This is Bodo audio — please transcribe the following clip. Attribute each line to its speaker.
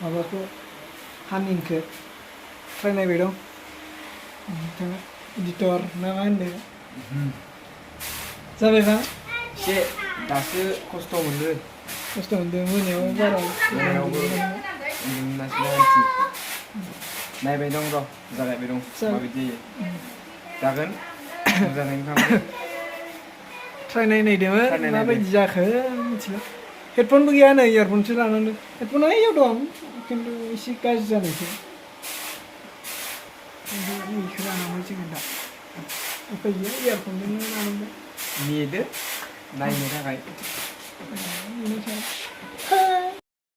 Speaker 1: माबाखौ हानिंखौ ट्राय नायबाय दं नोंथाङा इडिटर ना मा होनदों जाबायबा
Speaker 2: एसे दासो खस्थ' मोनदों
Speaker 1: खस्थ' मोनदों मोनायाव बारा
Speaker 2: मोनायावबो उन्दुनासो मानसि नायबाय दं र' जागायबाय दं माबायदि जागोन मोजाङैनो खालामदों
Speaker 1: ट्राय नायदोंमोन
Speaker 2: ट्राय नायदों
Speaker 1: माबायदि जाखो मिथिला हेडफनबो गैया नै इयारफनसो लानांदों हेडफना ओइयाव दं खिन्थु एसे गाज्रि जानायसो बेखौ लानांबाय जोङो दा उफाय गैया इयारफनजोंनो लानांबाय
Speaker 2: नेदो नायनो थाखाय
Speaker 1: बेनि सायाव